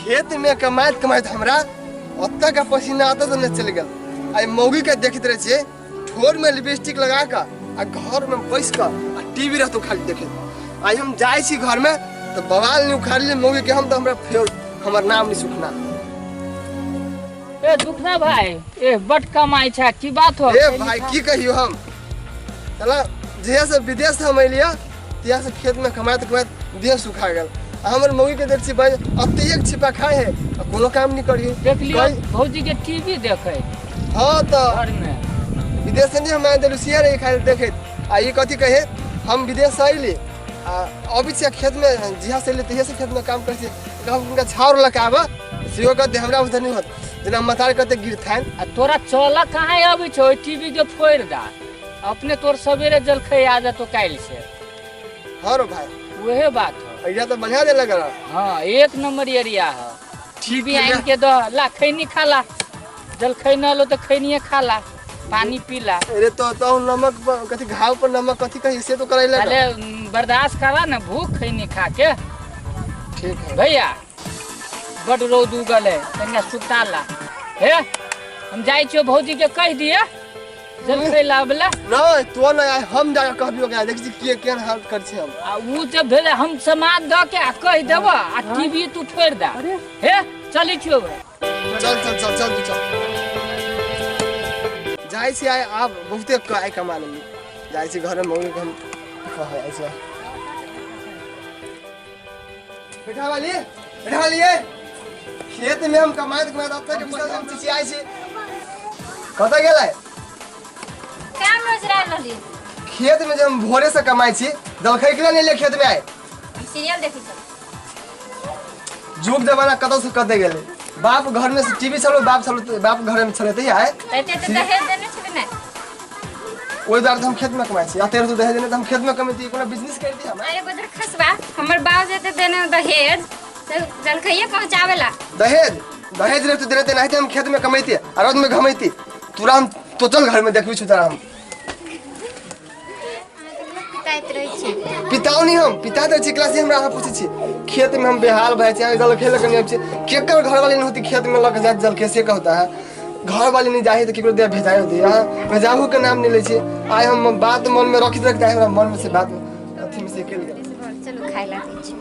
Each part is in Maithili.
खेत में कमाइत कमाइत हमरा ओतऽ के पसीना ओतऽ से नहि चलि गेल। आइ मौगी के देखैत रहै छियै ठोर में लिपस्टिक लगा कऽ आ घर में बैस कऽ आ टीवी रहतो खाली देखैत। आइ हम जाइ छी घर में तऽ बवाल नहि उखाड़ली मौगी के हम, तऽ हमरा फेर हमर नाम नहीं सुखना। ए दुखना भाई, ए बड कमाई छा, की बात हो? ए भाई की कहियो हम, चला जहिया से विदेश से हम एलियै तहिया से खेत में कमाइत कमाइत देह सुखा गेल। आ हमर मौगी के देख छी भाई अते एक छिपा खाए है आ कोनो काम नहीं करिए। देख लियो भौजी के टीवी देखे। हाँ तो घर में विदेश से नहीं हम आए लुसिया रही खाए देखे। आ ये कथी कहे हम विदेश से अली आ अभी से खेत में जिहा से अली तहिया से खेत में काम करै छी। हम हुनका छाउर लऽ के आबऽ सेहो कहते हमरा उधर नहीं होत, जेना मतार कहते गिरथान। आ तोरा चल कहाँ अबै छौ? ओहि टीवी के फोड़ि दा, अपने तोर सवेरे जलखै आ जतो काल्हि से। हाँ रो भाई वहे बात है। एरिया तो बढ़िया दे लग रहा। हाँ एक नंबर एरिया है। टीवी ठीक है। आन के दो ला खैनी खाला, जलखै न लो तो खैनिए खाला, पानी पीला। अरे तो नमक पर, कथी घाव पर नमक कथी कही से तो कराई लगा। अरे बर्दाश्त करा ना भूख खैनी खा के। ठीक है भैया बड रौद उगल है, कनिया सुताला। हे हम जाइ छियो भौजी के कह दिए जलखै लाबला। नहीं तो नहीं आए, हम जाके कहबियो के देख छी के केहन हाल कर छी हम। आ उ जब भेलै हम समाज द के आ कह देब आ टीवी तू फोड़ दा। हे चलै छियो भाई। चल चल चल चल चल जाइ छी आइ आब बहुते आइ कमा लेली। जाइ छी घर में मम्मी के हम कहै जाइ छी। बैठा वाली, बैठा वाली ये। खेत में हम कमाइत कमाइत अब तक विश्वास हम चिचियाइ छी। कतऽ गेलै? काम रोजगार रहली। खेत में जब हम भोरे से कमाइ छी जलखै के नहीं ले खेत में आए। हम सीरियल देखै छी। जुग जमाना कतऽ से कतऽ गेलै। बाप घर में से टीवी छलो, बाप छलो, बाप घर में छलै तहिया आए। एते एते दहेज देने छलै ने। ओहि दुआरे तऽ हम खेत में कमाइ छी। आ तेरे तो दहेज देने तऽ हम खेत में कमैती, कोनो बिजनेस करती हम। अरे बदर खसबा, हमर बाप जेते देने दहेज से जलखैये पहुंचावेला। दहेज दहेज रे तो देने ते नहीं हम खेत में कमैती आ रौद में घमैती। तोरा हम तो चल घर में देखबी छु तोरा हम। पिताइत रहै छी। पिताओ नहीं हम, पिता दै छी क्लास हमरा अहाँ पूछै छी। खेत में हम बेहाल भए छी, जलखै लऽ के नहि आबै छी। केकर घर वाली नहीं होती खेत में लऽ के जात जलखै से कहता है। घर वाली नहीं जाही तऽ केकरो देह भेजायो दे, अहाँ भेजाहू के नाम नहीं लै छी। आइ हम बात मन में रखित रखित हमरा मन में से बात अथी में से निकलि गेल। चलू खाइ ला दै छी।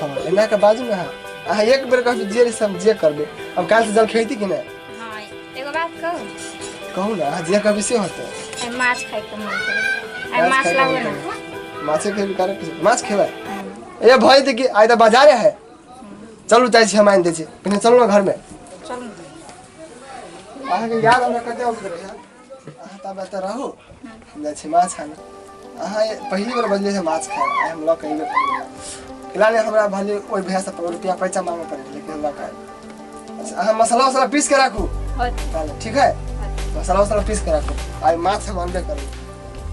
हाँ, एना के बाजू ने अहाँ। अहाँ एक बेर कहबै जे हम जे करबै। हम काल्हि से जलखै हेतै कि नहि? हाँ, एगो बात कहू? कहू ने, अहाँ जे कहबै से होतै। आइ माछ खाइके मन करै। आइ माछ लाबू ने। माछे खेबै कारण की? माछ खेबै? ए भाई देखी आइ तऽ बाजारे है। चलू जाइ छी हम आनि दै छी। पहिने चलू ने घर में। चलू। अहाँके याद हमरा कते अबैत रहै। अहाँ तब एतऽ रहू, हम जाइ छी माछ आनऽ। अहाँ पहिली बेर बजलियै जे माछ खाय, आइ हम लऽ कऽ अयबे करबै। फिलहाल हमरा भले ओहि भैया से रुपया पैसा मांगऽ पड़ै, लेकिन हम लऽ कऽ आयब। अच्छा अहाँ मसाला वसाला पीस के राखू। ठीक है, मसाला वसाला पीस के राखू, आइ माछ हम अनबे करबै।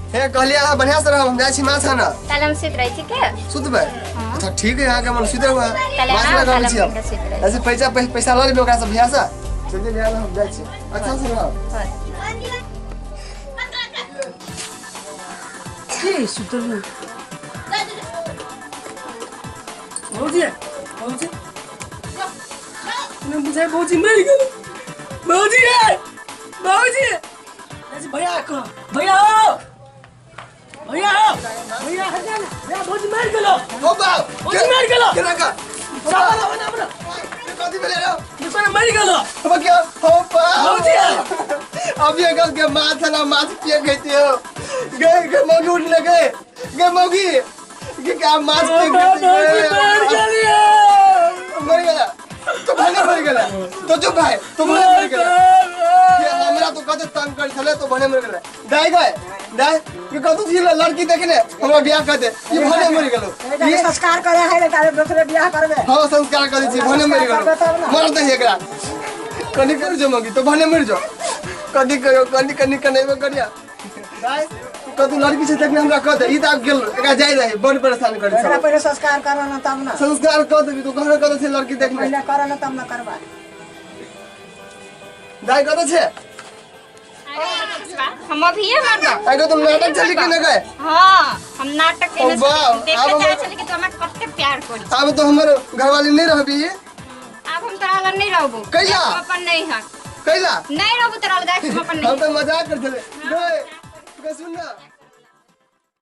हे कहलियै अहाँ बढ़िया से रहब, हम जाइ छी माछ आनऽ। ताले हम सुति रहै छी के? सुतबै? अच्छा ठीक है, अहाँके मन सुति रहू। ताले माछ आउ, लऽ कऽ आबै ताले छी हम। हम सुति रहै छी। ऐसे पैसा पैसा लऽ लेबै ओकरा से भैया से। चलिए भैया हम जाइ छी, अच्छा से रहब। की सुतल भौजी, भौजी ने बुझाइ भौजी मरि गेल। भौजी रे, भौजी ऐसे भैया को, भैया हो, भैया हो, भैया हट जा ना, भैया भौजी मरि गेलो। हो बाप, भौजी मरि गेलो। केना का? ना, ना, ना, ना। कथी भेलै रे? देखो ना मरि गेलो। अब क्या? हो बाप। भौजी। अब ये गल के माछ ना माछ पिए गई हो। गए गए मौगी उठने गए। गए मौगी। के क्या माछ पिए गई भौजी मर गेली। मर गेला। तो भने मर गेला। तो चुप भाई, तो भने मर गेला। ये हमरा तो कते तंग कर छले तो भने मर गेला। दाई गए, दाई, ये कतौ छी लड़की देखने हमरा बियाह कर दे। ये भने मर गेलो। ये संस्कार करे है तारे दोसरे बियाह करबे। हां संस्कार करै छी, भने मर गेलो। मर दे एकरा। कनी कर जो मगी तो भने मर जो। कनी करो, कनी कनी कनेबे करिया। दाई, कतौ लड़की छै देखने हमरा कह दे। ई त आब गेल, एकरा जाय रहे, बड़ परेशान करै छै। एकरा पहिले संस्कार करऽ न तब न। संस्कार कर देबी तो घर कतौ छै लड़की देखने। पहिले करऽ न तब न करबा। दाई कतौ छै? हम अभी मरबो। अरे तुम नाटक चली कि न गए? हाँ, हम नाटक केने ओ बाप, देखे आब चाहे हमर छली कि तू हमरा कते प्यार करी। आब तो हमर घरवाली नहीं रहबी। आब तोरा लग नहीं रहबो। कैला? हम अपन नहीं है। कैला? नहीं रहबो तोरा लग, हम अपन हम नहीं। तो मजाक कर छले। रे, तू सुन ना।